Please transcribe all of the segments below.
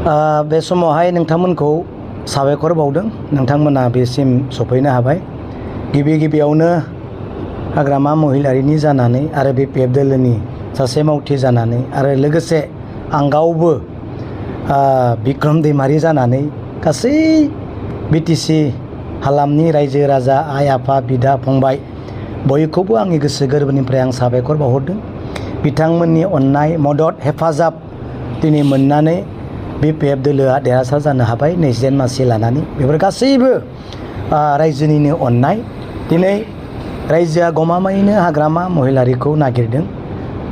बे समावहाय नोंथांमोनखौ साबायखर बावदों नोंथांमोना बेसिम सफैनो हाबाय। गिबियावनो हाग्रामा महिलारिनि जानानै आरो BPF दोलोनि सासे मावथि जानानै आरो लोगोसे आं गावबो बिक्रम दैमारि जानानै गासै BTC हालामनि रायजो राजा आइ आफा बिदा फंबाय बयखौबो आंनि गोसो गोरबोनिफ्राय आं साबायखर बावहरदों। बिथांमोननि अननाय मदद हेफाजाब दिनै मोननानै BPF दोलोआ देरहासार जानो हाबाय 20 मासि लानानै। बेफोर गासैबो रायजोनिनो अननाय। दिनै रायजोआ गमामायैनो हाग्रामा महिलारिखौ नागिरदों।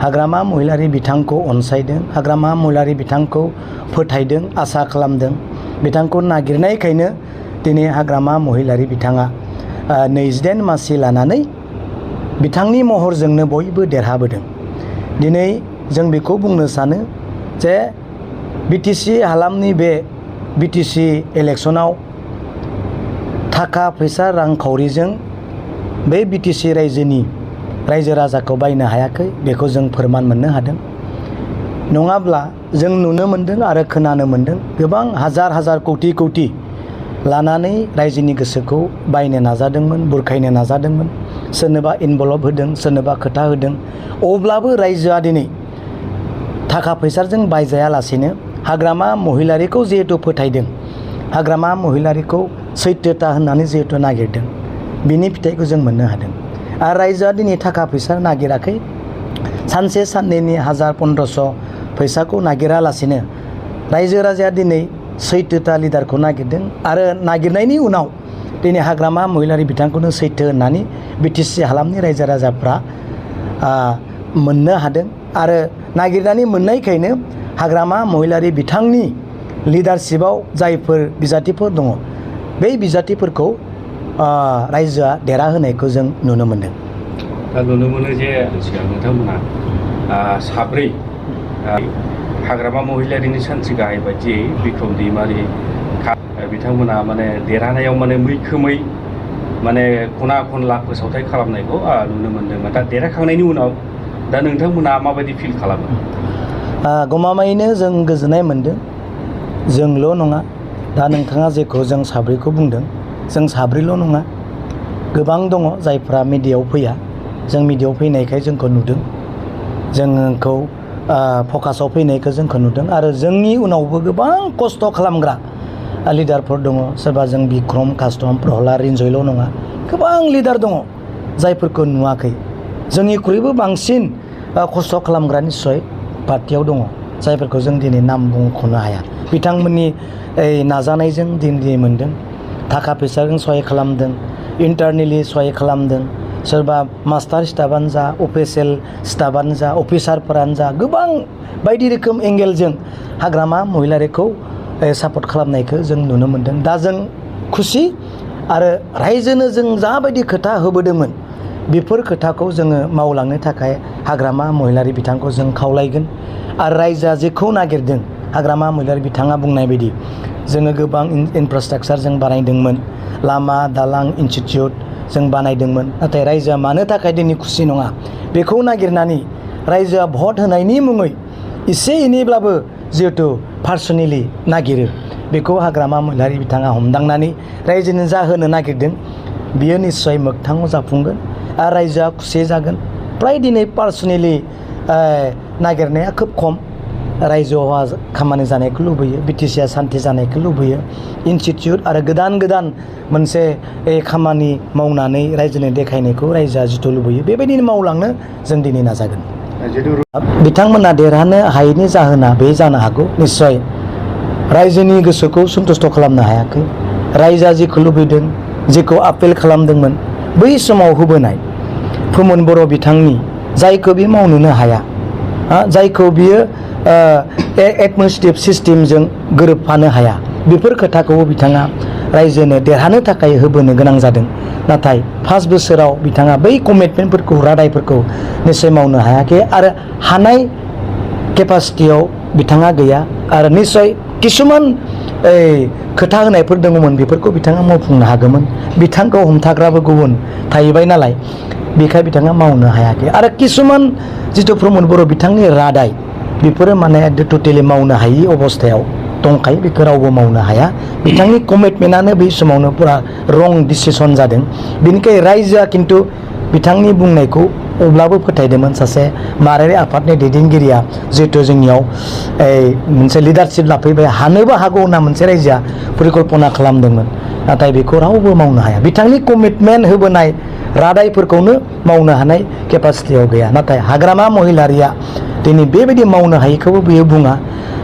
हाग्रामा महिलारि बिथांखौ अनसायदों। हाग्रामा महिलारि बिथांखौ फोथायदों, आसा खालामदों। बिथांखौ नागिरनायखायनो दिनै हाग्रामा महिलारि बिथाङा 20 मासि लानानै बिथांनि महरजोंनो बयबो देरहाबोदों। दिनै जों बेखौ बुंनो सानो जे BTC हालामनि बे BTC इलेक्सनाव थाखा फैसा रांखावरिजों बे BTC रायजोनि रायजो राजाखौ बायनो हायाखै, बेखौ जों फोरमान मोननो हादों। नङाब्ला जों नुनो मोनदों आरो खोनानो मोनदों गोबां हाजार कौटि लानानै रायजोनि गोसोखौ बायनो नाजादोंमोन, बुरखायनो नाजादोंमोन। सोरनोबा इनभल्भ होदों, सोरनोबा खोथा होदों। अब्लाबो रायजोआ दिनै थाखा फैसाजों बायजायालासेनो हाग्रामा महिलारिखौ जिहेतु फोथायदों, हाग्रामा महिलारिखौ सैथोता होननानै जिहेतु नागिरदों, बिनि फिथाइखौ जों मोननो हादों। आरो रायजोआ दिनै थाखा फैसा नागिराखै। सानसे साननैनि 1000-1500 फैसाखौ नागिरालासेनो रायजो राजाया दिनै सैथोता लिडारखौ नागिरदों आरो नागिरनायनि उनाव दिनै हाग्रामा महिलारि बिथांखौनो सैथो होननानै BTC हालामनि रायजो राजाफ्रा मोननो हादों। आरो नागिरनानै मोननायखायनो हाग्रामा महिलारि बिथांनि लिडारशिपआव जायफोर बिजाथिफोर दङ, बै बिजाथिफोरखौ रायजोआ देरहाहोनायखौ जों नुनो मोनदों। दा नुनो मोनो जे सिगां नोंथांमोना साब्रै हाग्रामा महिलारिनि सानथ्रि गाहाय बायदियै बिक्रम दैमारि बिथांमोना माने देरहानायाव माने मैखोमै माने खना खनला फोसावथाय खालामनायखौ नुनो मोनदों। दा देरहाखांनायनि उनाव दा नोंथांमोना माबायदि फिल खालामो? गमामायैनो जों गोजोननाय मोनदों। जोंल' नङा, दा नोंथाङा जेखौ जों साब्रैखौ बुंदों, जों साब्रैल' नङा, गोबां दङ जायफ्रा मिडियायाव फैया। जों मिडियायाव फैनायखाय जोंखौ नुदों, जोंखौ फकासाव फैनायखौ जोंखौ नुदों। आरो जोंनि उनावबो गोबां खस्थ' खालामग्रा लिडारफोर दङ। सोरबा जों बिक्रम, कास्टम, प्रहलाद, रिन्जयल' नङा, गोबां लिडार दङ जायफोरखौ नुवाखै। जोंनिख्रुइबो बांसिन खस्थ' खालामग्रा निस्सय पार्टियाव दङ, जायफोरखौ जों दिनै नाम बुंख'नो हाया। बिथांमोननि नाजानायजों दिनै मोनदों। थाखा फैसाजों सहाय खालामदों, इन्टारनेलि सहाय खालामदों। सोरबा मास्टार स्टाफानो जा, अफिसियेल स्टाफानो जा, अफिसारफोरानो जा, गोबां बायदि रोखोम एंगेलजों हाग्रामा महिलारिखौ सापर्ट खालामनायखौ जों नुनो मोनदों। दा जों खुसि आरो रायजोनो जों जाबायदि खोथा होबोदोंमोन, बेफोर खोथाखौ जोङो मावलांनो थाखाय हाग्रामा महिलारि बिथांखौ जों खावलायगोन। आरो रायजोआ जेखौ नागिरदों, हाग्रामा महिलारि बिथाङा बुंनाय बायदि जोङो गोबां इनफ्रास्ट्राक्चार जों बानायदोंमोन, लामा दालां इनस्टिटिउट जों बानायदोंमोन। नाथाय रायजोआ मानो थाखाय दिनै खुसि नङा, बेखौ नागिरनानै रायजोआ भट होनायनि मुङै एसे एनैब्लाबो जिहेतु पार्सनेलि नागिरो, बेखौ हाग्रामा महिलारि बिथाङा हमदांनानै रायजोनो जाहोनो नागिरदों। बियो निस्सय मोगथाङाव जाफुंगोन आरो रायजोआ खुसि जागोन। फ्राय दिनै पार्सनेलि नागिरनाया खोब खम। रायजोआव खामानि जानायखौ लुबैयो, BTCआ सान्थि जानायखौ लुबैयो। इनस्टिटिउट आरो गोदान मोनसे खामानि मावनानै रायजोनो देखायनायखौ रायजोआ जिथु लुबैयो, बेबायदिनो मावलांनो जों दिनै नाजागोन। बिथांमोना देरहानो हायैनि जाहोना बे जानो हागौ, निस्सय रायजोनि गोसोखौ सन्थुष्ट खालामनो हायाखै। रायजोआ जेखौ लुबैदों, जेखौ आपिल खालामदोंमोन, बै समाव होबोनाय प्रमद बर' बिथांनि जायखौ बे मावनोनो हाया, जायखौ बियो एडमिनिस्ट्रेटिभ सिस्टेमजों गोरोबफानो हाया, बेफोर खोथाखौबो बिथाङा रायजोनो देरहानो थाखाय होबोनो गोनां जादों। नाथाय 5 बोसोराव बिथाङा बै कमिटमेन्टफोरखौ, रादायफोरखौ निस्सय मावनो हायाखै आरो हानाय केपासिटियाव बिथाङा गैया। आरो निस्सय किसुमान खोथा होनायफोर दङमोन, बेफोरखौ बिथाङा मावफुंनो हागौमोन। बिथांखौ हमथाग्राबो गुबुन थाहैबाय नालाय, बेखाय बिथाङा मावनो हायाखै। आरो किसुमान जिथु प्रमद बर' बिथांनि रादाय, बेफोरो माने टटेलि मावनो हायि अबस्थायाव दंखायो बेखौ रावबो मावनो हाया बिथांनि कमिटमेन्टआनो बै समावनो पुरा रं डिसिसन जादों बेनिखायनो रायजोआ खिन्थु बिथांनि बुंनायखौ अब्लाबो फोथायदोंमोन सासे माहारियारि आफादनि दैदेनगिरिया जिहेथु जोंनियाव मोनसे लिडारशिप लाफैबाय हानोबो हागौ होनना मोनसे रायजोआ परिकल्पना खालामदोंमोन नाथाय बेखौ रावबो मावनो हाया बिथांनि कमिटमेन्ट होबोनाय रादायफोरखौनो मावनो हानाय केपासिटियाव गैया नाथाय हाग्रामा महिलारिया दिनै बेबायदि मावनो हायैखौबो बियो बुङा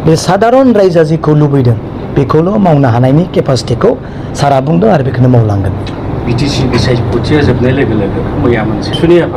बे साधारन रायजोआ जेखौ लुबैदों बेखौल' मावनो हानायनि केपासिटिखौ सारा बुंदों आरो बेखौनो मावलांगोन बिटिसि बिसायख'थिया जोबनाय लोगो लोगो मैया मोनसे सुनि आफाद